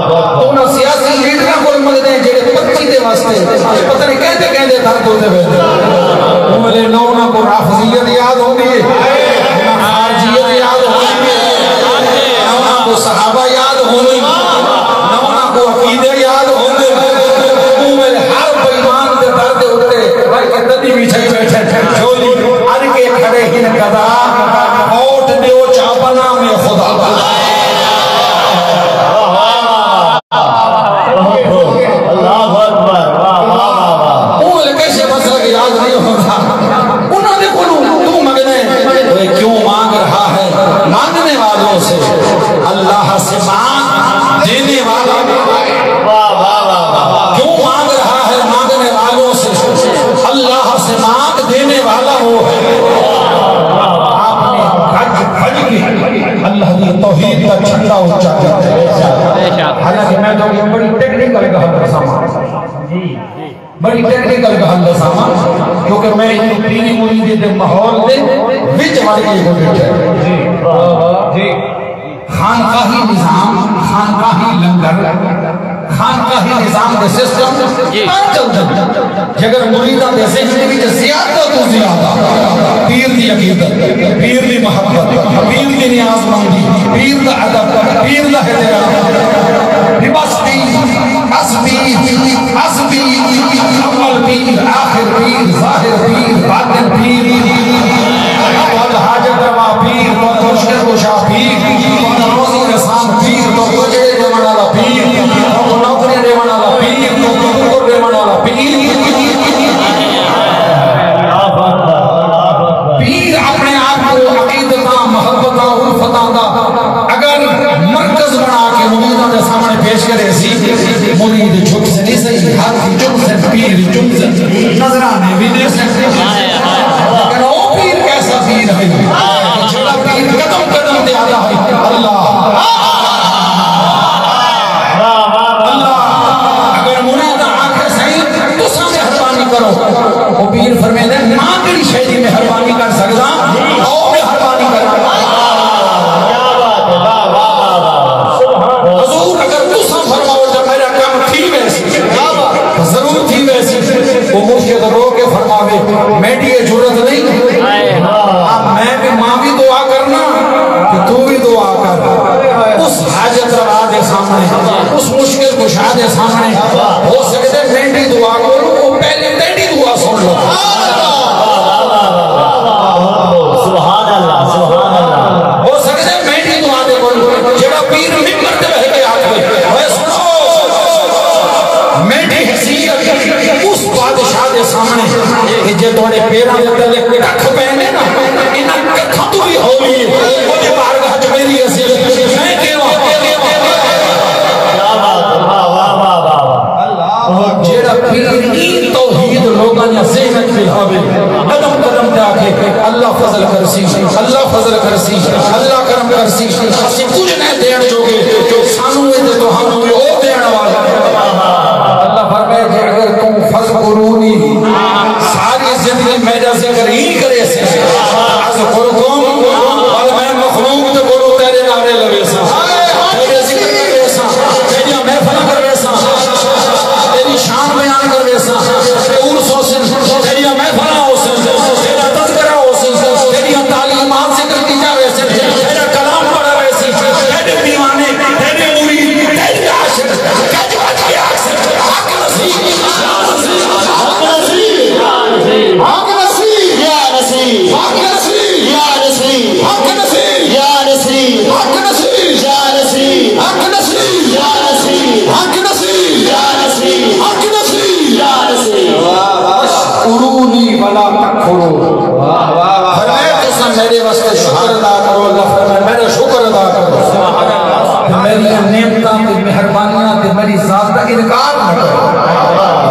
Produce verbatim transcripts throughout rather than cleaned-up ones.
انہاں سیاسی لیڈراں کول منگدے ہیں جڑے پرچی دے واسطے پتہ نہیں کہندے کہندے در تے ویندے۔ اوں ویلے نہ انہاں کوں رافضیت یاد ہوندی ہے، نہ خارجیت یاد ہوندی ہے، نہ انہاں کوں صحابہ یاد ہوندے، نہ انہاں کوں عقیدے یاد ہوندے۔ اوں ویلے ہر بے ایمان دے در دے اتے بلکہ تدی وچھائی بیٹھے، جھولی اݙ کے کھڑے ہن گدا، ووٹ ݙیو چا بناویں خدا۔ اللہ اکبر، واہ، واہ، واہ، واہ۔ اوں ویلے کسے مسئلہ یاد نہیں ہوندا۔ انہاں دے کولوں توں منگدے، اوئے کیوں مانگ رہا ہے مانگنے والوں سے، اللہ سے مانگ دینے والا۔ واہ، واہ، واہ، واہ۔ کیوں مانگ رہا ہے مانگنے والوں سے، اللہ سے مانگ دینے والا وہ ہے۔ آپ نے گج بج کے اللہ دی توحید دا جھنڈا اونچا کیتا۔ حالانکہ میں تہاکوں بڑی ٹیکنیکل ڳالھ ݙساواں، بڑی ٹیکنیکل ڳالھ ݙساواں، کیونکہ میں ایں پیری مریدی دے ماحول دے وچ وڑ کے ایہو ݙٹھا ہے۔ خانقاہی نظام، خانقاہی لنگر، خانقاہی نظام دے سسٹم جی۔ تاں چلدن جیکر مریداں دے ذہن دے وچ زیادہ توں زیادہ پیر دی عقیدت، پیر دی محبت، پیر دی نیاز مندی، پیر دا ادب، پیر دا احترام، بس پیر، بس پیر، بس پیر، اول پیر، آخر پیر، ظاہر پیر، باطن پیر، اول حاجت روا پیر، تہاکوں مشکل کشا پیر، تہاکوں روزی رسان پیر، تہاکوں اجڑے ݙیوݨ والا پیر، تہاکوں نوکری ݙیوݨ والا پیر، تہاکوں پتر ݙیوݨ والا پیر۔ پیر اپݨے آپ کوں عقیدتاں، محبتاں، الفتاں دا اگر مرکز بݨا کے مریداں دے سامݨے پیش کریسی، مرید جھکسن سہی، ہتھ چمسن، پیر چمسن، نذرانے وی ݙیسن۔ لیکن او پیر کیسا پیر ہے؟ جیڑھا پیر قدم قدم تے آہدا ہے، اللہ، اللہ۔ اگر مریداں آکھے، سئیں، تساں مہربانی کرو، او پیر فرمیندے، میں کیڑھی شے دی مہربانی کر سڳداں؟ او مہربانی کر۔ کیا بات ہے، واہ، واہ، واہ، واہ، واہ۔ سبحان اللہ۔ حضور، اگر تساں فرماؤ تاں میݙا کم تھی ویسی۔ کیا بات ہے۔ ضرور تھی ویسی۔ او مرشد رو کے فرماوے، میݙی اے جرات نہیں۔ ہائے۔ ہاں، میں وی، ماں وی دعا کرنا تے توں وی دعا کر۔ اس حاجت روا دے سامݨے، اس مشکل کشا دے سامݨے، ہو سڳدے میݙی دعا کولوں او پہلے تیݙی دعا سݨ لو۔ سبحان اللہ، سبحان اللہ۔ ہو سڳدے میݙی دعا دے کولوں جیڑھا پیر ممبر تے ٻہہ کے آکھے، اوئے سݨو، میݙی حیثیت اس بادشاہ دے سامݨے کہ جے تہاݙے پیراں دے تلے ککھ پئے نے نا، انہاں ککھاں توں وی ہولی ہے، اوندی بارگاہ چ میݙی حیثیت میں کیواں؟ کیا بات ہے، واہ، واہ، واہ، واہ، واہ۔ جیڑھا پیر ایں توحید لوکاں دیاں ذہناں وچ بہاوے، قدم قدم تے آکھے، اللہ فضل کرسی، اللہ فضل کرسی، اللہ کرم کرسی، اسی کجھ نہ ݙیݨ جوڳے، جو سانوں وی تے تہانوں وی او ݙیݨ والا۔ اللہ فرمائے، جے اگر توں فذکرونی، ساری زندگی میݙا ذکر ہی کریسیں، اذکرکم، اور میں مخلوق دے کولوں تیݙے نعرے لویساں، تیݙے ذکر کرویساں، تیݙیاں محفلاں کرویساں، تیݙی شان بیان کرویساں، تیݙے عرس ہوسن، تیݙیاں محفلاں ہوسن، تیݙا تذکرہ ہوسن، تیݙیاں تعلیمات ذکر کیتیاں ویسن، تیݙا کلام پڑھا ویسی، تیݙے دیوانے، تیݙے مرید، تیݙے عاشق، تیݙے حق نصیب، حق نصیب، حق نصیب، حق نصیب، حق نصیب، یا نصیب، یا نصیب، حق نصیب، یا نصیب، حق نصیب، یا نصیب، حق نصیب، یا نصیب، حق نصیب، یا نصیب، حق نصیب، یا نصیب۔ اشکرونی ولا تکفرون۔ فرمایا، تساں میرے واسطے شکر ادا کرو۔ اللہ فرمایا، میرا شکر ادا کرو۔ تے میری نعمتاں تے مہربانیاں تے میری ذات دا انکار نہ کرو۔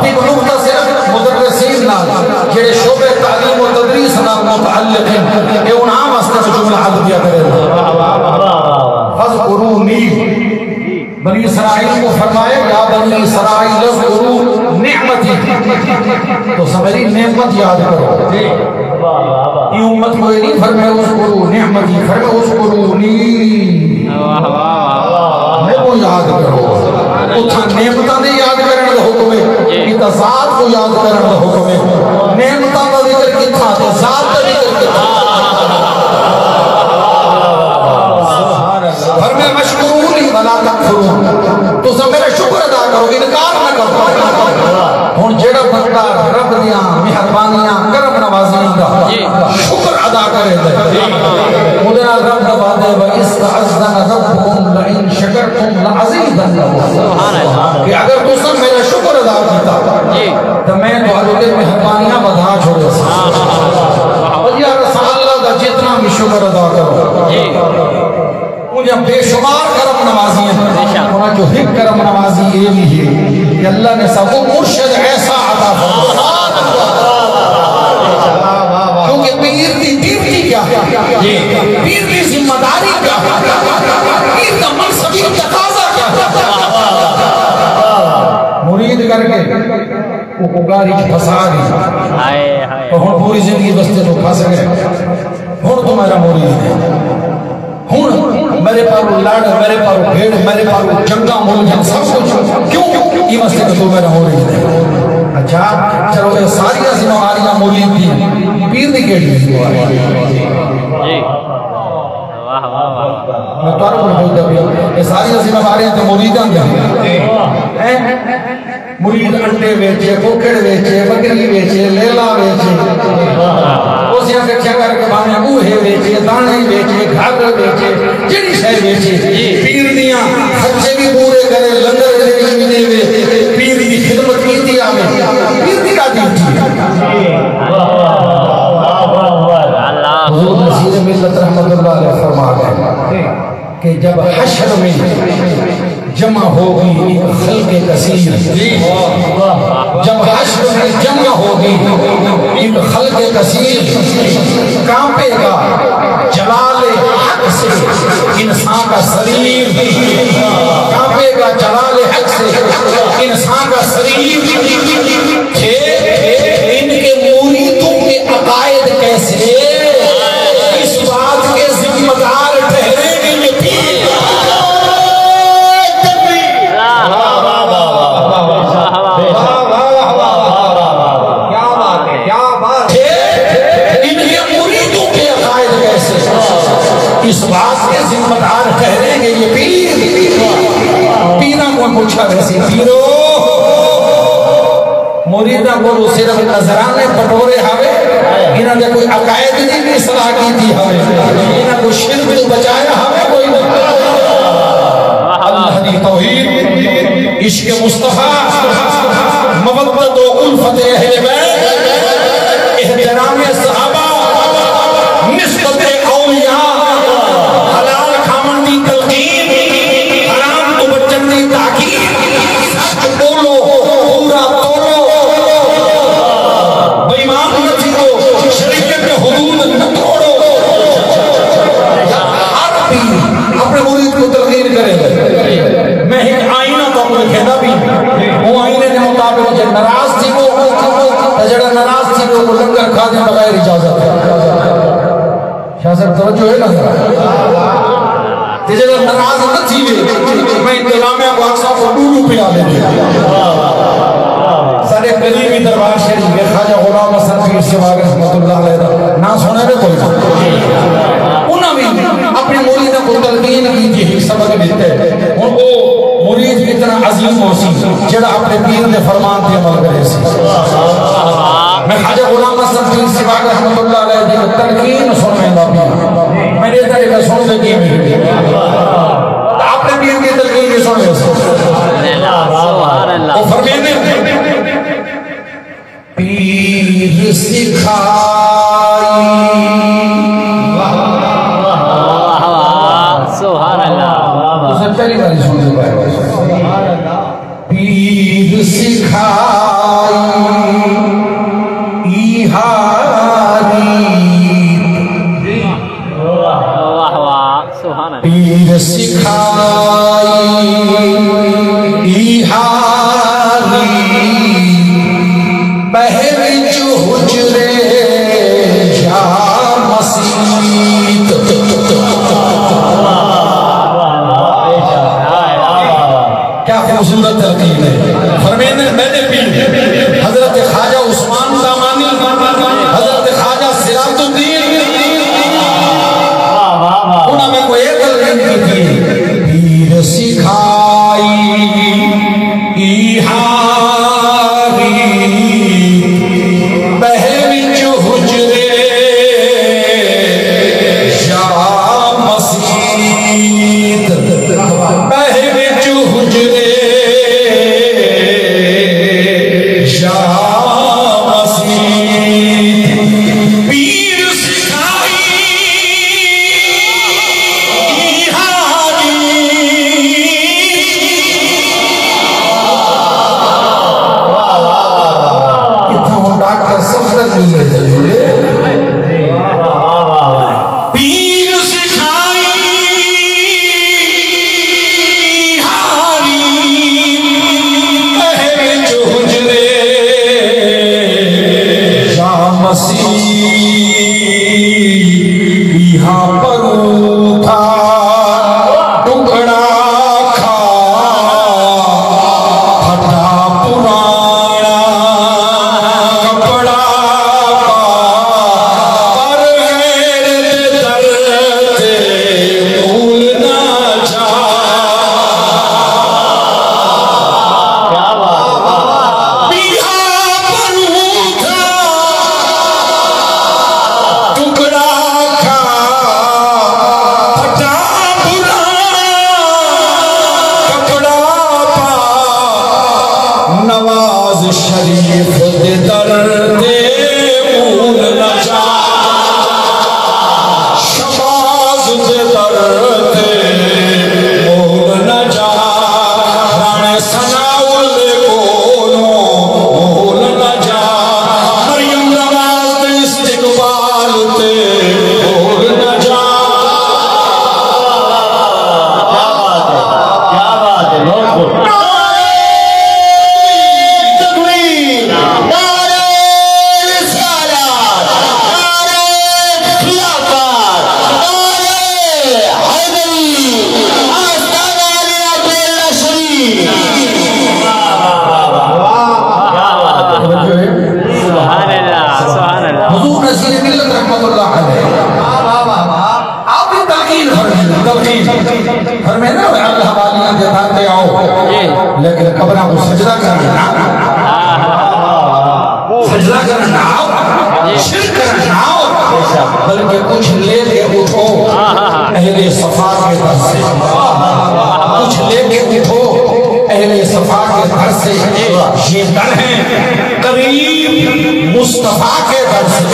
ہک نقطہ صرف مدرسین نال، جڑے شعبہ تعلیم و تدریس نال متعلق ہیں، اے انہاں واسطے میں جملہ عرض کیا کرے۔ فاذکرونی، بنی اسرائیل کو فرمایا، یا بنی اسرائیل اذکروا نعمتی، تو میری نعمت یاد کرو۔ اے امت کو یہ نہیں فرمایا اذکروا نعمتی، فرمایا اذکرونی، میکوں یاد کرو۔ وَإِذْ تَأَذَّنَ رَبُّكُمْ لَئِن شَكَرْتُمْ لَأَزِيدَنَّكُمْ۔ کہ اگر تساں میرا شکر ادا کیتا، جی، تو میں تہاݙے تے مہربانیاں ودھا چھوڑے ساں۔ اور یار، اساں اللہ دا جتنا بھی شکر ادا کرو، جی، اونجا بے شمار کرم نوازی ہیں۔ بے شک۔ انہاں چوں ہک کرم نوازی اے وی ہے کہ اللہ نے ساکوں مرشد ایسا عطا فرمایا۔ کیونکہ پیر دی ڈیوٹی کیا ہے؟ جی۔ پیر دی ذمہ داری کیا ہے؟ پیر دا منصبی تقاضا کیا ہے؟ مرید کر کے او پگاری چ پھسا گئی۔ ہائے، ہائے۔ تو ہن پوری زندگی واسطے تو پھس گئے۔ ہن تو میرا مرید ہے۔ ہن میرے پاروں لڑ، میرے پاروں بھیڑ، میرے پاروں جنگاں مل جان، سب کچھ۔ کیوں؟ ایں واسطے کہ تو میرا مرید ہے۔ اچھا، چلو، اے ساریاں ذمہ واریاں مرید دی، پیر دی کیڑھی ذمہ واری؟ جی۔ واہ، واہ، واہ۔ میں تہاݙے کول پوچھدا پیا، اے ساریاں ذمہ واریاں تے مریداں دیاں۔ ہیں؟ مرید انڈے ویچے، ککڑ ویچے، ٻکری ویچے، لیلا ویچے۔ اوسیاں کٹھیاں کر کے بھاویں ٻوہے ویچے، داݨے ویچے، گھر ویچے، جیڑھی شے ویچے۔ پیر دیاں خرچے وی پورے کرے، لنگر دے وچ وی ݙیوے، پیر دی خدمت کیتی آوے۔ پیر دی ݙاڈھی اچھی ہے۔ حضور نصیر ملت رحمت اللہ علیہ فرما گئے کہ جب حشر میں جمع ہوگی ایک خلق کثیر، جب حشر میں جمع ہوگی ایک خلق کثیر، کانپے گا جلال حق سے انسان کا سریر، کانپے گا جلال حق سے انسان کا سریر۔ تھے ان کے مریدوں کے عقائد کیسے، اس بات کے ذمہ دار ٹھہریں گے یہ پیر۔ کیا بات ہے، کیا بات ہے۔ تھے ان کے مریدوں کے عقائد کیسے، اس بات کے ذمہ دار ٹھہریں گے یہ پیر۔ پیراں کو پوچھا ویسی، پیرو، مریداں کولوں صرف نذرانے پٹورے ہاوے، انہاں دے کوئی عقائد دی بھی اصلاح کیتی ہاوے، انہاں کوں شرک توں بچایا ہاوے کوئی نہ؟ اللہ دی توحید، عشق مصطفیٰ، مودت و الفت اہل بیت، احترام صحابہ، نسبت اولیاء، حلال کھاوݨ دی تلقین، حرام توں بچݨ دی تاکید، سچ ٻولو، پورا تولو، بے ایمان نہ تھیوو، شریعت دے حدود نہ توڑو۔ ہر پیر اپݨے مرید کوں تلقین کرے۔ میں ہک آئینہ تہاکوں ݙکھیندا پیا، او آئینے دے مطابق جے ناراض تھیوو، تے جیڑھا ناراض تھیوے او لنگر کھادے بغیر اجازت۔ شاہ صاحب توجہ ہے نا؟ تے جیڑھا ناراض نہ تھیوے، میں انتظامیہ کوں آکھساں او ݙو ݙو پیالے ݙے۔ ساݙے قریبی دربار شریف ہے خواجہ غلام حسن پیر سیواگ رحمت اللہ علیہ دا ناں سݨے وے کوئی نہ؟ انہاں وی اپݨے مریداں کوں تلقین کیتی، ہک سبق ݙتے۔ ہݨ او مرید کتنا عظیم ہوسی جیڑھا اپݨے پیر دے فرمان تے عمل کریسی۔ میں خواجہ غلام حسن پیر سیواگ رحمت اللہ علیہ دی تلقین سݨ ویندا پیا۔ میں ݙیہدا ݙیہدا سݨدے کیویں۔ اپݨے پیر دی تلقین وی سݨ ویسو۔ سبحان اللہ۔ او فرمیندے، پیر سکھائی۔ واہ، واہ، سبحان اللہ۔ تساں پہلی واری سݨدے پئے ہو۔ پیر سکھائی ایہا ریت۔ واہ، واہ، سبحان اللہ۔ پیر سکھائی ایہا ریت، ٻہہ وچ حجرے یا مسیت۔ کیا خوبصورت تلقین ہے۔ فرمیندے میݙے پیر حضرت خواجہ عثمان دامانی، حضرت خواجہ سراج الدین، انہاں میکوں اے تلقین کیتی ہے، پیر سکھائی ایہا ریت، ٻہہ وچ حجرے یا مسیت۔ فرمائے نا، اللہ والیاں دے در تے آؤ، لیکن قبراں کوں سجدہ کرݨ نہ آؤ۔ سجدہ کرݨ نہ آؤ، شرک کرݨ نہ آؤ، بلکہ کچھ لے کے اٹھو اہل صفا کے در سے۔ کچھ لے کے اٹھو اہل صفا کے در سے۔ یہ در ہے قریب مصطفیٰ کے در سے،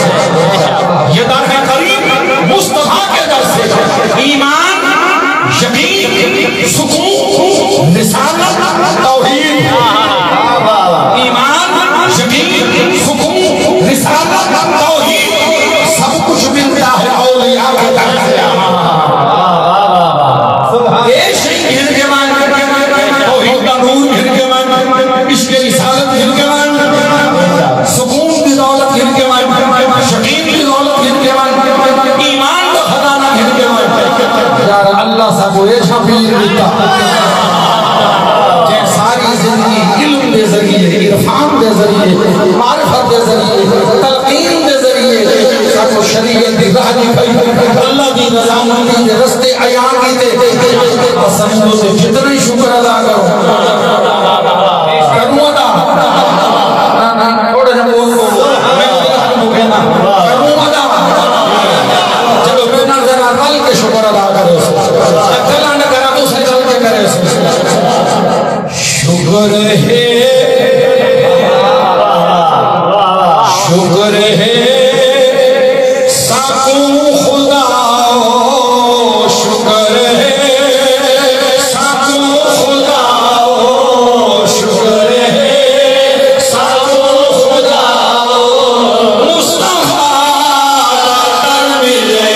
یہ در ہے قریب مصطفیٰ کے در سے۔ ایمان، یقین، سکون، رسالت، توحید۔ ایمان، یقین، سکون، رسالت، توحید، سب کچھ ملتا ہے اولیاء کے در سے۔ اے شئی گھن کے ونڄ، توحید دا نور گھن کے ونڄ، عشق رسالت گھن کے ونڄ، سکون دی دولت گھن کے ونڄ، یقین دی دولت گھن کے ونڄ، ایمان دا خزانہ گھن کے ونڄ۔ یار، اللہ ساکوں ایجھا پیر ݙتا، جیں ساری زندگی علم دے ذریعے، عرفان دے ذریعے، معرفت دے ذریعے، تلقین دے ذریعے ساکوں شریعت دی راہ ݙکھائی، اللہ دی رضامندی دے رستے عیاں کیتے۔ اساں اوں تے جتنا ہی شکر ادا کرو، کروں ادا۔ نہ، نہ، تھوڑا جہا بول، بول۔ میں ادا ہتھ مکے نا۔ کروں ادا۔ چلو، میں نال ذرا رل کے شکر ادا کرو۔ اکلا نہ کرا، تساں رل کے کرے۔ شکر ہے، شکر ہے، ساکوں خدا، شکر ہے، ساکوں خدا، شکر ہے، ساکوں خدا، مصطفیٰ دا در ملے،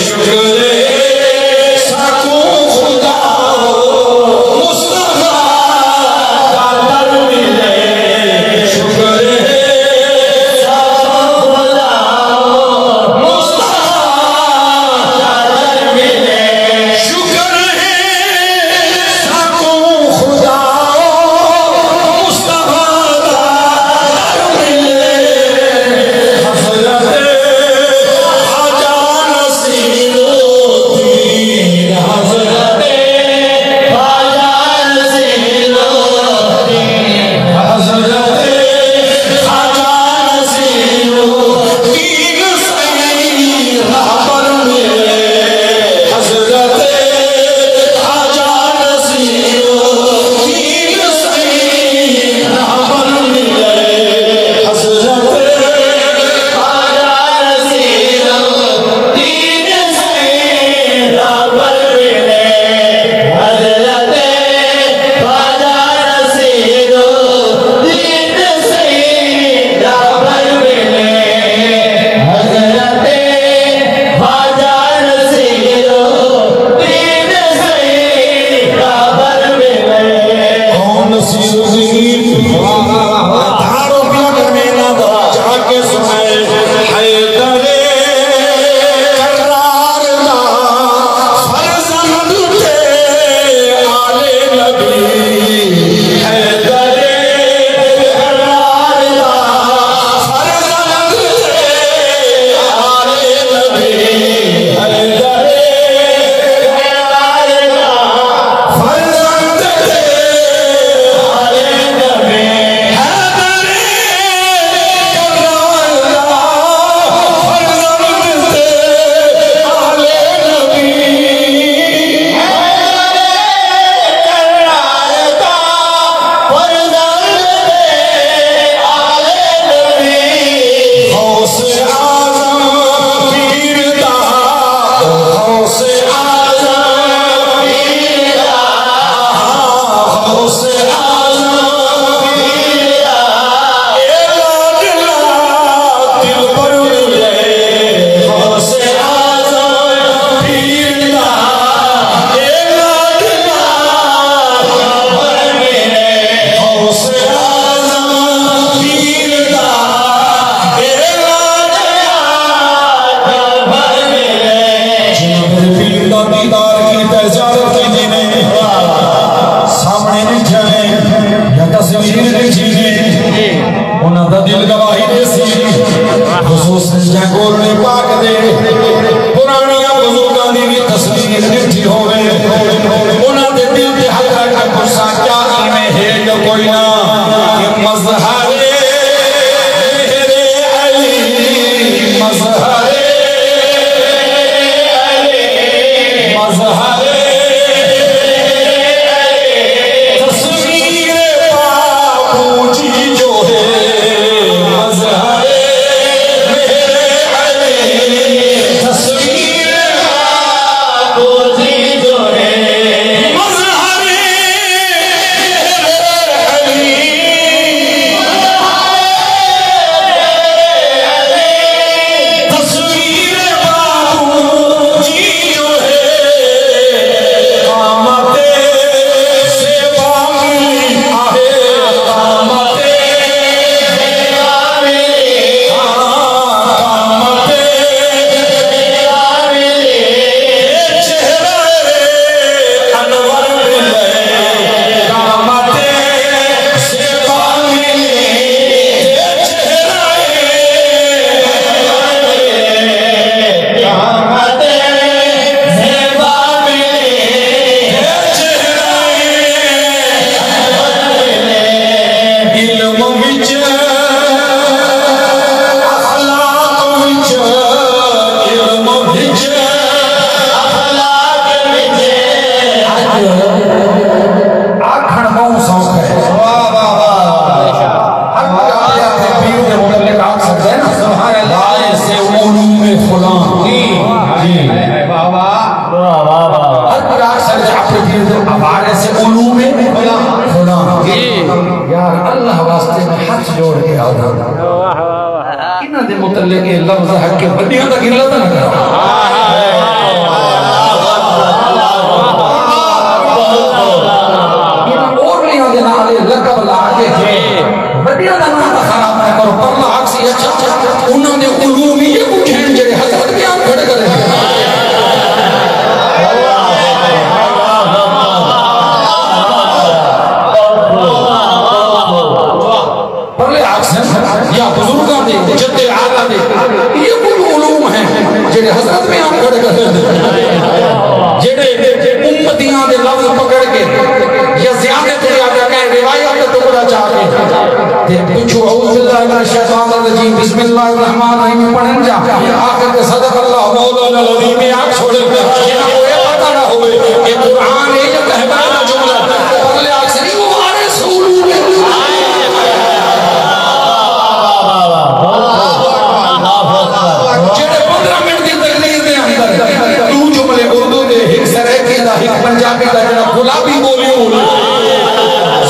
شکر ہے، ساکوں خدا، مصطفیٰ کوئی نہ کہ مظہر میرے علی، مظہر علی، مظہر علی، تصویر بابو جی جو ہے، مظہر میرے علی، تصویر بابو جی جو ہے، مظہر تصویر بابو جی جو ہے، قامت سے باملی آہے، قامت سے باملی، ہاں، قامت سے باملی، چہرہ انور ملے، قامت سے باملی، چہرہ انور ملے، قامت سے باملی، چہرہ انور ملے۔ علم وچ اخلاق وچ، علم وچ اخلاق وچ۔ اڄ آکھݨ ٻہوں سوکھا ہے۔ واہ، واہ، واہ۔ ہر کوئی اپݨے، اپݨے پیر دے متعلق آکھ سڳدا ہے نا، سبحان اللہ۔ وارث علوم فلاں۔ جی، جی۔ واہ، واہ۔ واہ، واہ، واہ۔ ہر کوئی آکھ سڳدا ہے اپݨے پیر دے وارث علوم فلاں۔ جی۔ یار، اللہ واسطے میں ہتھ جوڑ کے آکھاں۔ انہاں دے متعلق اے لفظ ہے کہ وݙیاں دا گلہ تاں نہ کرو۔ انہاں اوڑھڑیاں دے نال اے لقب لا کے وݙیاں دا ناں تاں خراب نہ کرو۔ پر لا عکس اچھا، انہاں دے علوم ایہو کجھ ہن جیڑھے حضرت بیان کھڑے کرے۔ پرلے آکھسن یا بزرگاں دے، جد اعلیٰ دے، ایہو کجھ علوم ہن جیڑھے حضرت بیان کھڑے کریندے، جیڑھے امتیاں دے لفظ پکڑ کے یا زیادہ توں زیادہ کہیں روایت دا ٹکڑا چا کے تے پچھوں اعوذ باللہ من الشیطان الرجیم، بسم اللہ الرحمن الرحیم پڑھن جا، آخر تے صدق اللہ مولانا العظیم آکھ چھوڑے، جنہاں کوں اے پتہ نہ ہووے کہ قرآن اے یا تہبند دا جملہ ہے۔ پرلے آکھسن ایہو وارث علوم ہے۔ جیڑھے پندرہ منٹ دی تقریر دے اندر ݙو جملے اردو دے، ہک سرائیکی دا، ہک پنجابی دا، جیڑھا گلابی ٻولی ٻولے،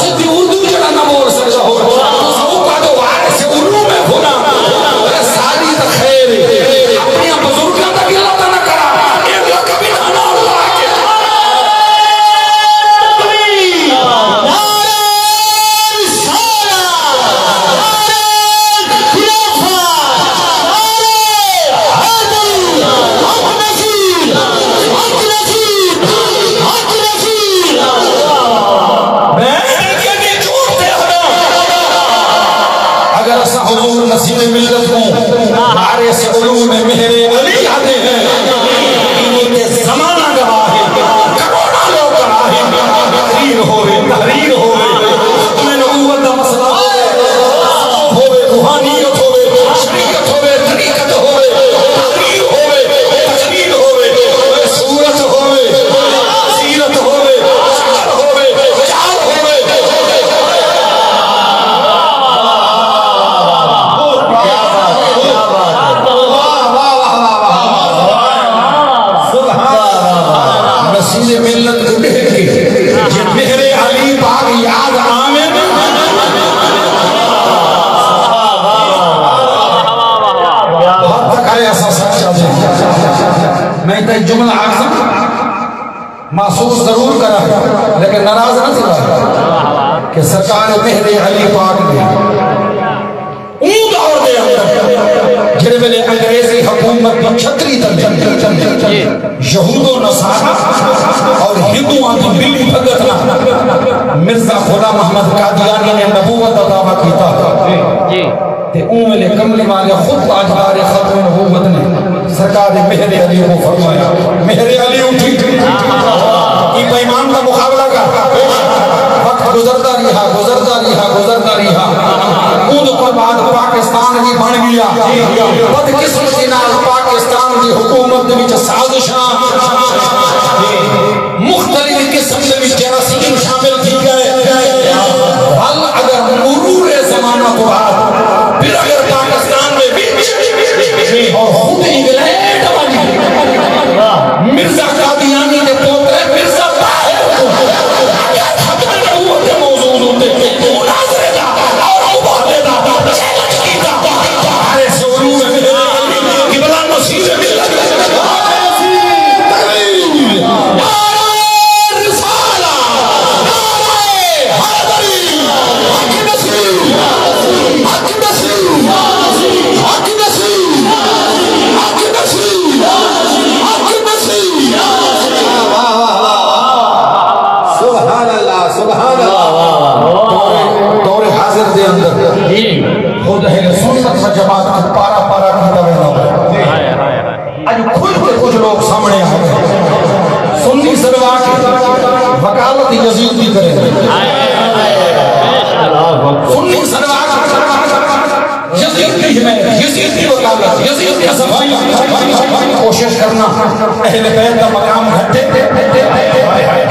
سدھی اردو جیڑھا نہ ٻول سڳدا ہووے، تساں اوکوں آہدو وارث علوم فلاں۔ ارے ساری تاں خیر ہے، اپݨیاں بزرگاں دا گلہ تاں نہ کرا، اے لقب انہاں نال لا کے۔ نعرہ رسالت، نعرہ خلافت، نعرہ حیدری، حق نصیر، حق نصیر، حق نصیر۔ میں ڈنکے دی چوٹ تے آہداں، اگر اساں حضور نصیر ملت کوں وارث علوم مہر علی آہدے ہیں، ایندے تے زمانہ گواہ ہے، کروڑاں لوک گواہ ہن۔ تقریر ہووے، تحریر ہووے، ختم نبوت دا مسئلہ ہووے، تصوف ہووے، روحانیت ہووے، شریعت ہووے، طریقت ہووے، تحریر ہووے، تقریر ہووے، سورت ہووے، سیرت ہووے، شکل ہووے، چال ہووے۔ نصیر ملت کوں ݙیکھ کے جے مہر علی پاک یاد آوے نا، ہتھ کھڑے اساں سچا جی۔ میں تاں جملہ آکھساں، محسوس ضرور کراں، لیکن ناراض نہ تھیوے کہ سرکار مہر علی پاک دے اوں دور دے اندر جڑے ویلے انگریزی حکومت دی چھتری تلے یہود و نصارا اور ہندوؤں دی ملی بھگت نال مرزا غلام محمد قادیانی نے نبوت دا دعویٰ کیتا، تے اوں ویلے کملی والے خود تاجدار ختم نبوت نے سرکار مہر علی کوں فرمایا، مہر علی اٹھی، ایں بے ایمان دا مقابلہ کر۔ وقت گزردا رہیا، گزردا بعد پاکستان وی بݨ ڳیا۔ بدقسمتی نال پاکستان دی حکومت دے وچ سازشاں، مختلف قسم دے وچ جراثیم شامل تھی ڳئے۔ ول اگر مرور زمانہ توں بعد پھر اگر پاکستان دے وچ اور خود انگلینڈ ونڄ مرزا قادیانی دے پوترے مرزا طاہر کوں اگر ختم نبوت دے موضوع اتے مناظرے دا اور مباحثے دا چیلنج کیتا، ارے سوریو قبلہ نصیر ملت، نعرہ رسالہ، نعرہ حیدری، حق نصیر، حق نصیر، حق نصیر، حق نصیر، حق نصیر۔ سبحان اللہ، سبحان اللہ۔ دور، دور حاضر دے اندر خود اہل سنت و جماعت کوں پارا پارا کیتا ویندا پئے۔ اڄ کھل کے کجھ لوگ سامݨے آ ڳئے۔ سنی سݙوا کے وکالت یزید دی کرے۔ سنی سݙوا کے یزید دی حمایت، یزید دی وکالت، یزید دی صفائی۔ کوشش کرنا اہل بیت دا مقام گھٹے،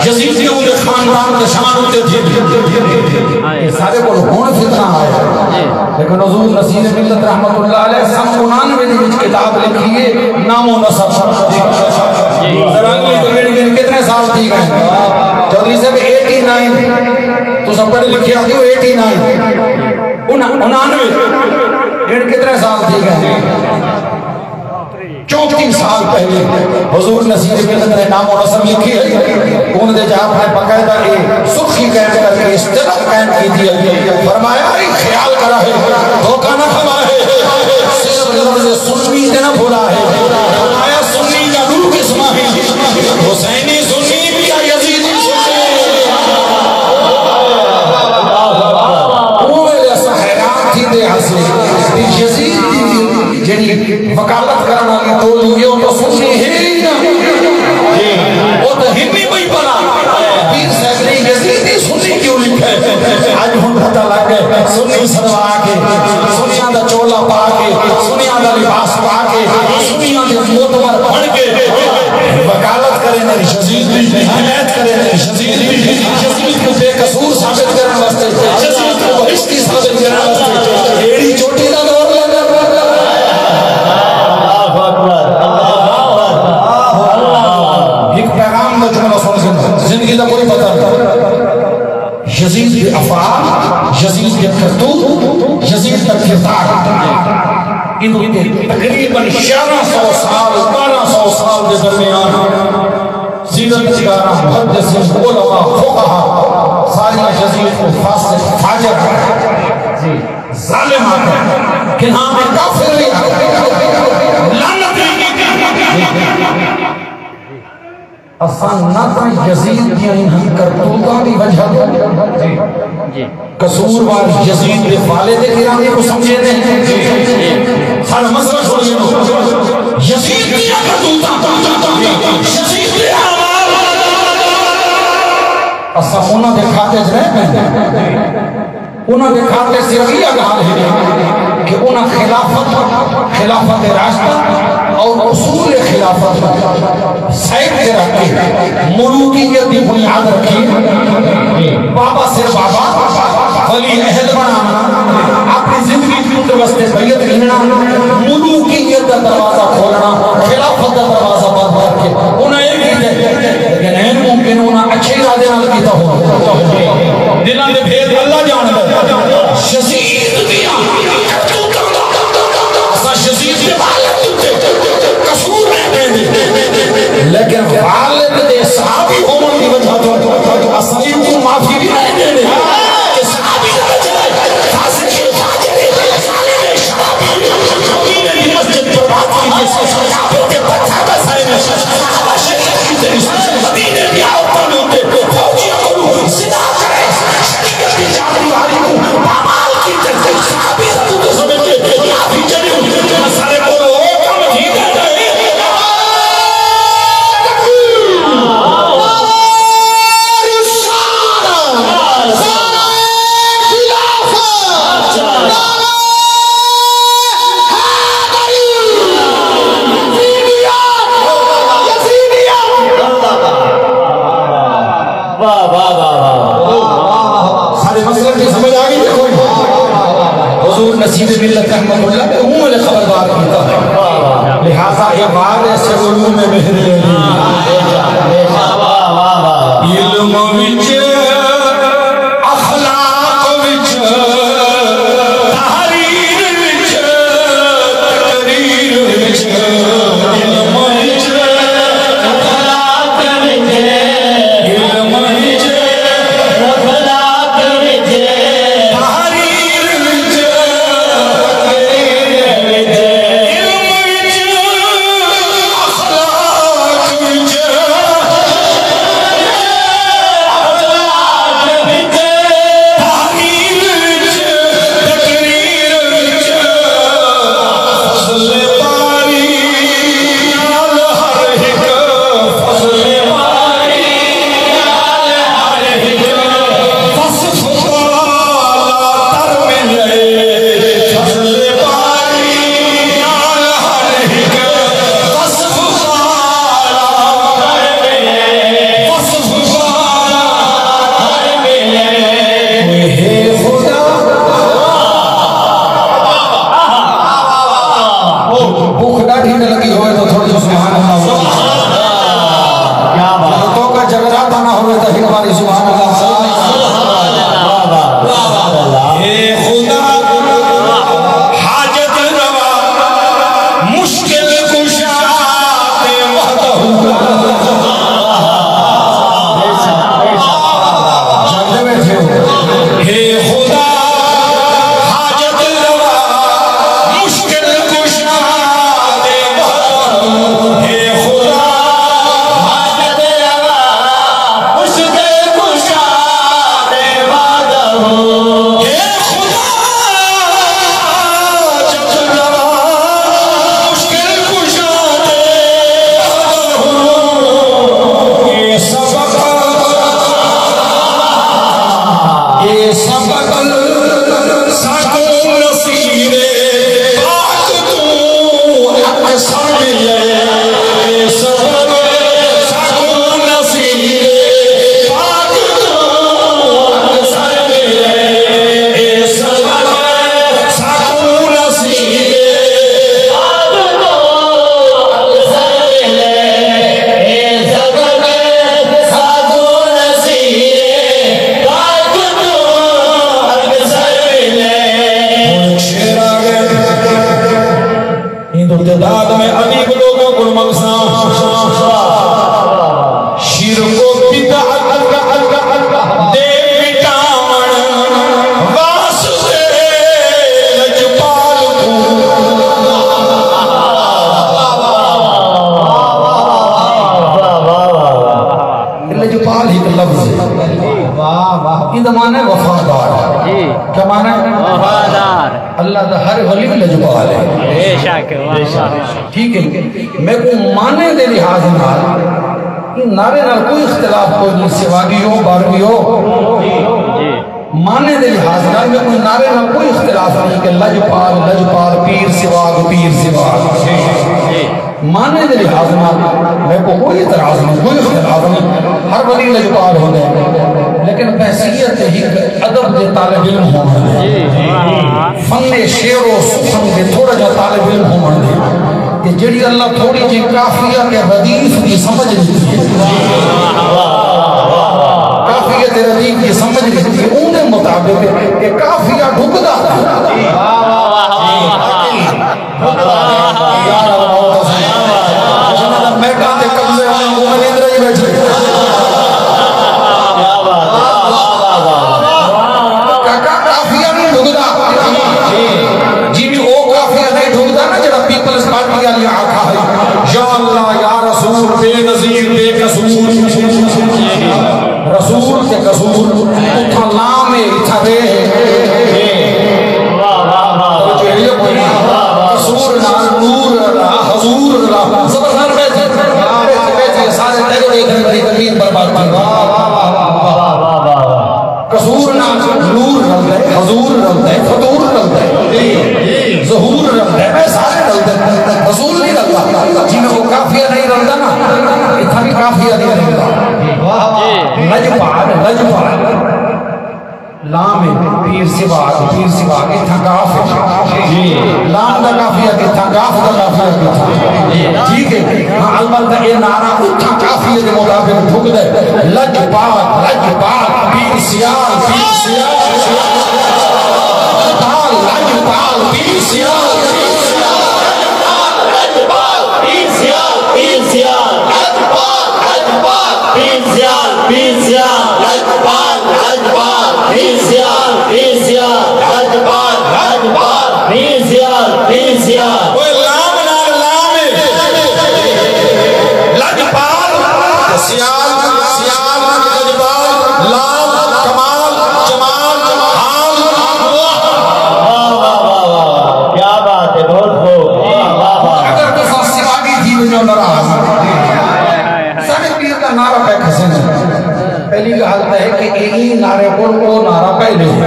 یزید دے اوندے خاندان دے شان اتے تھی۔ اے سارے کول ہݨ فتنہ آیا۔ لیکن حضور نصیر ملت رحمت اللہ علیہ سن انانوے دے وچ کتاب لکھی ہے، نام و نسب۔ ذرا انگلی تے ڳݨ ڳݨ کتنے سال تھی ڳئے؟ چوہدری صاحب، ایٹی نائن۔ تساں پڑھے لکھے آندے ہو، ایٹی نائن۔ ان-، انانوے۔ ڳݨ کتنے سال تھی ڳئے؟ چونتی سال پہلے حضور نصیر ملت نے نام و نسب لکھی ہے، اون دے جا آپ نے باقاعدہ اے سرخی قائم کر کے استدعا قائم کیتی ہے۔ فرمایا، اے خیال کرا ہے، دھوکا نہ کھوا ہے، صرف لفظ سنی تے نہ بھلا ہے۔ فرمایا، سنی دا ݙو قسم ہے، حسینی سنی یا یزیدی سنی۔ اوں ویلے اساں حیران تھیندے ہاسے کہ یزید دی جیڑھی وکالت کرݨ والی ٹولی ہے، او تاں سنی ہے ہی نہ۔ او تاں ہندی پئی پلا۔ پیر صاحب نے یزیدی سنی کیوں لکھے؟ اڄ ہݨ پتہ لڳ ڳئے۔ سنی سݙوا کے، سنیاں دا چولا پا کے، سنیاں دا لباس پا کے، سنیاں دے معتبر بݨ کے وکالت کرے نے یزید دی، حمایت کرے نے یزید دی، یزید کوں بے قصور ثابت کرݨ واسطے، یزید کوں بہشتی ثابت کرݨ واسطے، ایڑی چوٹی دا دور لڳا۔ اللہ اکبر، اللہ اکبر، اللہ اکبر۔ ہک پیغام دا جملہ سݨ کے زندگی دا کوئی پتہ نہیں۔ یزید دے افعال، یزید دے کرتوت، یزید دا کردار۔ ایندے اتے تقریباً یارہاں سو سال، بارہاں سو سال دے درمیان سیرت نگاراں، محدثین، علماء، فقہا، ساریاں یزید کوں فاسق، فاجر، ظالم آکھیا، کناں دے کافر وی آکھیا، لعنت وی کیتی۔ اساں نہ تاں یزید دیاں انہاں کرتوتاں دی وجہ توں، قصوروار یزید دے والد گرامی کوں سمجھیندے ہیں۔ ساݙا مسئلہ سݨ گھنو۔ یزید دیاں کرتوتاں، یزید دے اعمال، اساں انہاں دے کھاتے وچ رہ پئے۔ انہاں دے کھاتے صرف ایہا ڳالھ ہے کہ انہاں خلافت، خلافت راشدہ اور اصول خلافت سائیڈ تے رکھ کے ملوکیت دی بنیاد رکھی۔ بابا سر بابا، ولی عہد بݨاوݨا، اپݨی زندگی دی اُمر واسطے بیعت گھنݨا، ملوکیت دا دروازہ کھولݨا، خلافت دا دروازہ بند کر کے انہاں اے کیتے۔ لیکن عین ممکن انہاں اچھے ارادے نال کیتا ہووے۔ دلاں دے بھید اللہ ڄاݨدا ہے۔ یزید دیاں کرتوتاں دا اساں یزید دے والد اتے قصور نہیں ݙیندے، لیکن والد دے صحابی ہووݨ دی وجہ توں اساں اینکوں معافی وی نہیں ݙیندے کہ صحابی دے بچے فاسق، فاجر، ظالم، شرابی، مدینے دی مسجد برباد کیتی، کعبے تے پتھر وسائے نے، صحابہ شہید کیتے۔ واہ، واہ، واہ، واہ۔ سارے مسئلے کی سمجھ آ گئی؟ دیکھو، حضور نصیر ملت رحمۃ اللہ نے اوں ویلے خبردار کیتا ہے۔ لہذا یہ وارث علوم مہر علی۔ واہ، واہ، واہ، واہ۔ علم وچ، اخلاق وچ، تحریر وچ، تقریر وچ، علم وچ، اخلاق وچ، علم وچ، اخلاق وچ، تحریر وچ، تقریر وچ، علم وچ، اخلاق وچ، اخلاق وچ، تحریر وچ، تقریر وچ، فضل باری نال ہر ہک، فضل باری نال ہر ہک، وصف تالا تر ملے، فضل باری نال ہر ہک، وصف تالا تر ملے، وصف تالا تر ملے۔ اے خدا۔ بھوک ݙاڈھی تے لڳی ہووے تاں تھوڑی جیہی سبحان اللہ ہووے۔ کیا بات۔ جے توکا جگراتا نہ ہووے تاں ہک واری سبحان اللہ۔ واہ، واہ، واہ، واہ۔ اے خدا، حاجت روا، مشکل کشا تے وحدہ۔ جاڳدے ٻیٹھے ہو۔ اے خدا، حاجت روا، مشکل کشا تے وحدہ۔ اے خدا، حاجت روا، مشکل کشا تے وحدہ۔ اے خدا، حاجت روا، مشکل کشا تے وحدہ۔ اے سبق، اے سبق ساکوں نصیر پاک توں اکثر ملے۔ اے سبق ساکوں نصیر پاک توں اکثر ملے۔ اے سبق ساکوں نصیر پاک توں اکثر ملے۔ اے سبق ساکوں نصیر پاک توں اکثر ملے۔ ہݨ شعر آ ڳئے۔ ایں دے اتے داد میں ادیب لوکاں کوں منگساں۔ شرک و بدعت دے مٹاوݨ واسطے لجپال کوں۔ لجپال ہک لفظ ہے۔ واہ، واہ۔ ایندا معنی ہے وفادار۔ جی۔ کیا معنی ہے؟ وفادار۔ اللہ دا ہر ولی لجپال ہے۔ بے شک، واہ، واہ۔ ٹھیک ہے، میکوں معنی دے لحاظ نال ایں نعرے نال کوئی اختلاف کوئی نہیں، سواڳیو، بارویو۔ جی۔ معنی دے لحاظ نال میکوں نعرے نال کوئی اختلاف نہیں کہ لجپال، لجپال، پیر سواڳ، پیر سواڳ۔ جی۔ معنی دے لحاظ نال میکوں کوئی اعتراض نہیں، کوئی اختلاف نہیں، ہر ولی لجپال ہوندے، لیکن بحیثیت ہک ادب دے طالب علم ہووݨ دے، جی، واہ، واہ۔ فن شعر و سخن دے تھوڑا جیہا طالب علم ہووݨ دے، تے جیڑھی اللہ تھوڑی جیہی قافیہ تے ردیف دی سمجھ ݙتی ہے، قافیہ تے ردیف دی سمجھ ݙتی ہے، اوندے مطابق اے قافیہ ڈھکدا ہے۔ میٹاں دے قبضے والا مومن اندر ہی بیٹھے۔ کاکا قافیہ نہیں ڈھکدا۔ جی، جی، او قافیہ نہیں ڈھکدا نا جڑا پیپلز پارٹی والی آکھا ہے، یا اللہ، یا رسول، بے نظیر، بے قصور۔ رسول تے قصور، اتھاں لام ہے، اتھاں رے ہے۔ واہ، واہ، واہ، واہ۔ توجہ ہے یا کوئی نہ؟ قصور نال نور رلا، حضور رلا۔ زبردست بیٹھے، بیٹھے، بیٹھے، سارے تیرے دیکھن دی زمین برباد کر۔ واہ، واہ، واہ، واہ۔ قصور نال نور رلدا ہے، حضور رلدا ہے، فطور رلدا ہے، ظہور رلدا ہے، اے سارے رلدے ہیں۔ رسول نہیں رلدا۔ جی میں وہ قافیہ نہیں رلدا نا، اتھاں بھی قافیہ نہیں رلدا۔ واہ، واہ۔ لجپال، لجپال۔ لام ہے، پیر سواگ، پیر سواگ، اتھاں کاف ہے۔ جی۔ لام دا قافیہ کتھاں، کاف دا قافیہ کتھاں؟ ٹھیک ہے۔ ہاں، البتہ اے نعرہ اتھاں قافیے دے مطابق ڈھکدا ہے۔ لجپال، لجپال، پیر سیال، پیر سیال، لجپال، لجپال، پیر سیال، پیر سیال، لجپال، پیر سیال، پیر سیال، لجپال، لجپال، پیر سیال، پیر سیال، لجپال، لجپال، پیر سیال، پیر سیال، لجپال، لجپال، پیر سیال، پیر سیال۔ اوئے لام نال لام ہے۔ لجپال، سیال، سیال، لجپال، لام، کمال، جمال، حال۔ واہ، واہ، واہ، واہ، واہ۔ کیا بات ہے، بہت خوب۔ واہ، واہ، واہ۔ اگر تساں سواگی تھی ونجو ناراض، ساݙے پیر دا نعرہ پئے کھسن۔ پہلی ڳالھ تاں ہے کہ ایں نعرے کول او نعرہ پہلے ہے۔ واہ،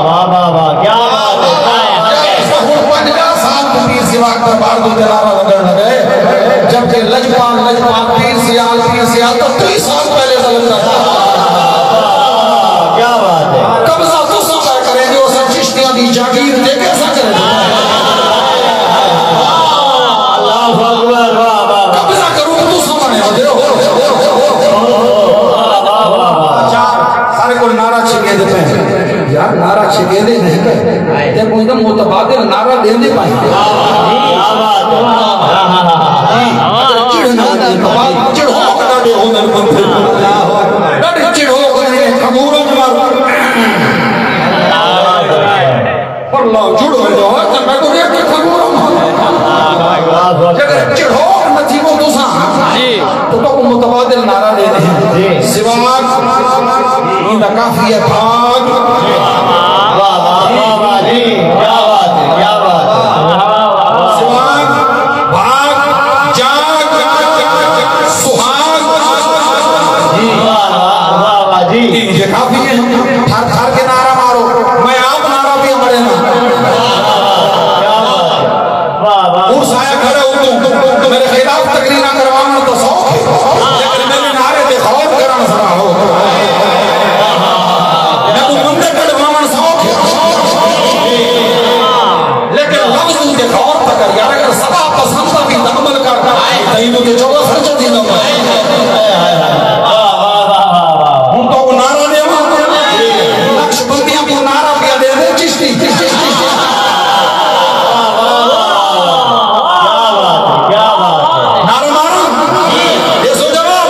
واہ، واہ، واہ، کیا بات ہے، کیا بات ہے۔ ہݨ پنجاہ سال توں پیر سیواگ دربار دے اتے نعرہ لڳݨ لڳے، جبکہ لجپال، لجپال، پیر سیال، پیر سیال تاں تریہہ سال پہلے دا لڳدا ہے۔ کیا بات ہے۔ قبضہ تساں پئے کریندے ہو، اساں چشتیاں دی جاگیر دے کے اساں کریندے۔ اللہ اکبر، واہ، واہ، واہ۔ قبضہ کروں تساں بݨے ہوندے ہو۔ واہ، واہ، واہ، واہ۔ اچھا، سارے کول نعرہ چھکیندے پئے۔ یار، نعرہ چھکیندے نہیں پئے۔ تے کوئی نہ متبادل نعرہ ݙیندے پئے۔ کیا بات ہے۔ چڑھنا نہیں، تباہ، چڑھوک ݙاڈھے ہوندن بندے۔ ݙاڈھے چڑھوک ہوندن، کھنگورم مار۔ پر لاؤ جڑ ونڄو، تے میں کو ݙیکھ کے کھنگورم۔ جے چڑھوک نہ تھیوو تساں، جی۔ تو تہاکوں متبادل نعرہ ݙیندے ہیں۔ جی۔ سواگ، ایندا قافیہ ہے بھاگ۔ واہ، واہ، واہ، واہ جی، کیا بات ہے، کیا بات ہے۔ سواگ، بھاگ، جاگ، سہاگ۔ جی، واہ، واہ، واہ، واہ جی۔ ایں دے قافیے ہیں، ٹھر ٹھر کے نعرہ مارو۔ میں آپ نعرہ پیا مارے نا۔ کیا بات ہے۔ واہ، واہ۔ عرس آیا کھڑے اتوں، میرے خلاف تقریراں کرواوݨ تاں سوکھ ہے، لیکن میرے نعرے تے غور کرݨ سارا ہو۔ میکوں بندے کڈھواوݨ سوکھ ہے، لیکن لفظ تے غور تاں کر یار، اگر سدا پسند دا بھی عمل کر، تاں اینوں تے چوݙاں خرچہ ݙیندا میں۔ واہ، واہ، واہ، واہ، واہ۔ ہݨ تاں او نعرہ ݙیواں، نقشبندیاں کوں نعرہ پیا ݙیندے چشتی، چشتی، چشتی۔ کیا بات ہے، کیا بات ہے۔ نعرہ مارو۔ اے سو جواب۔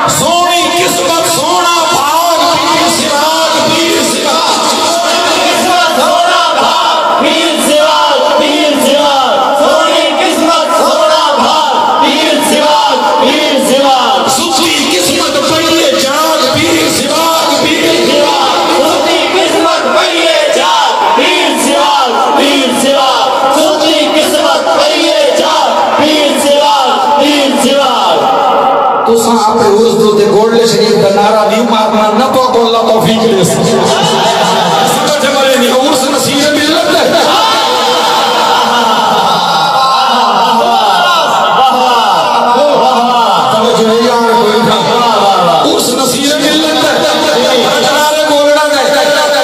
سوہݨی قسمت، سوہݨا بھاگ، پیر سراج، پیر سراج۔ سوہݨی قسمت، سوہݨا بھاگ، پیر سراج، پیر سراج۔ سوہݨی قسمت، سوہݨا بھاگ، پیر سراج، پیر سراج۔ ستی قسمت پئی اے جاڳ، پیر سراج، پیر سراج۔ ستی قسمت پئی اے جاڳ، پیر سراج، پیر سراج۔ ستی قسمت پئی اے جاڳ، پیر سراج، پیر سراج۔ تساں اپݨے عرس دے اتے گولڑے شریف دا نعرہ نہیں مارنا، نہ تہاکوں اللہ توفیق ݙیسی۔ سمجھ مرے نہیں، عرس نصیب ملت ہے۔ توجہ ہے یار، کوئی نہ۔ عرس نصیب ملت ہے۔ نعرے بولنا ہے۔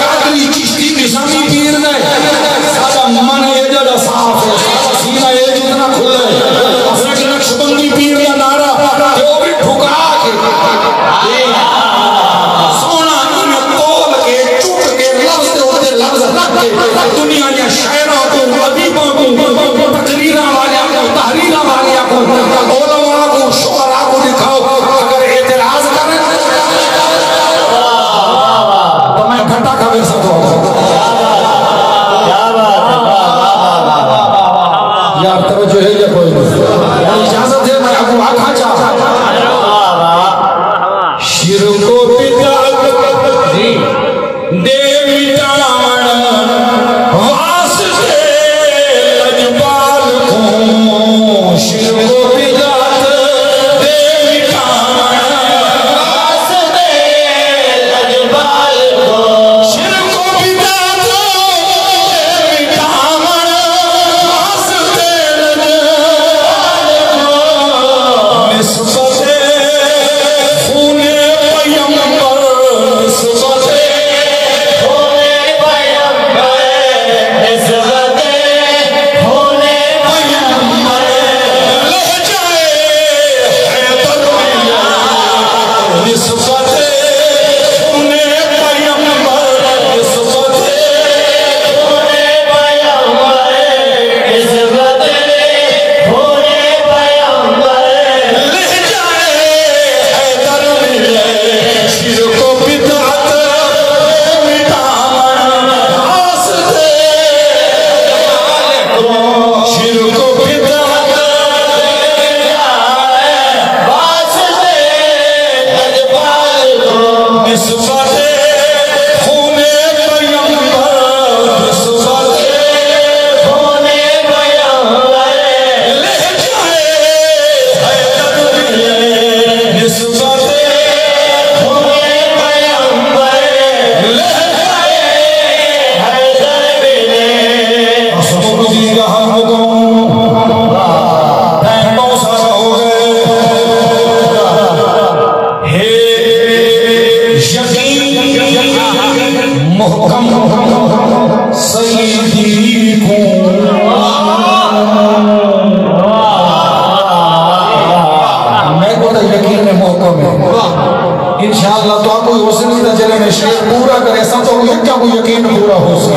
قادری چشتی نظامی پیر نے۔ ساݙا من ایجھا دا صاف ہے۔ سینہ ایجھا اتنا کھلا ہے۔ اساں کہ نقشبندی پیر دا نعرہ، تے او بھی ٹھکا کے۔ سوہݨا انہیں تول کے، چپ کے، لفظ دے اتے لفظ رکھ کے، دنیا دیاں شاعراں کوں، ادیباں کوں، تقریراں والیاں کوں، تحریراں والیاں کوں، علماء کوں، شعراء کوں ݙکھاؤ۔ اگر اعتراض کرن، تاں میں گھٹا کھا ویساں تہاکوں۔ کیا بات ہے، واہ، واہ، واہ، واہ، واہ۔ یار، توجہ ہے یا کوئی نہیں؟ اجازت ہے، میں اڳوں آکھاں چا۔ شیر نسبت خون پیغمبر، نسبت خون پیغمبر، لہجہ حیدر ملے۔ نسبت خون پیغمبر، لہجہ حیدر ملے۔ اسمک دی ڳالھ مکاؤں، ٹائم بہت سارا ہو ڳئے۔ ہے یقین محکم سیدی کوں۔ میکوں تاں یقین محکم ہے۔ انشاءاللہ تہاکوں وی ہوسی، تاں جیڑھے میں شعر پورا کریساں تاں یکجا کوں یقین پورا ہوسی۔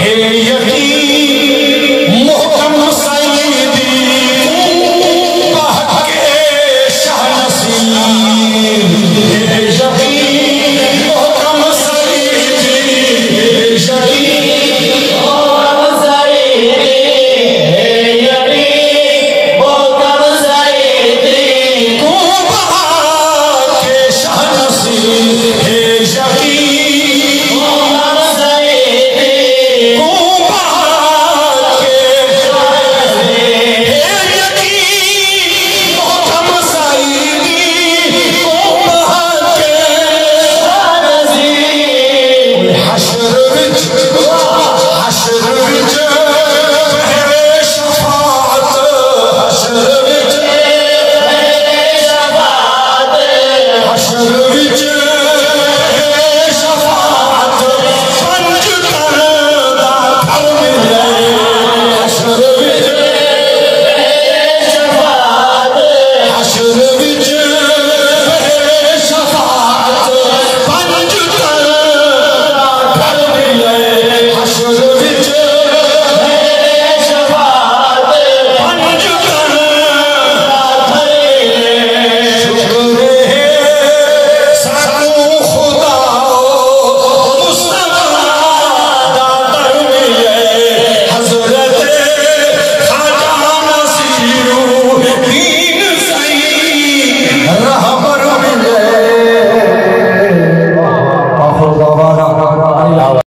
ہے یقین محکم سیدی کوں، بحق شاہ نصیر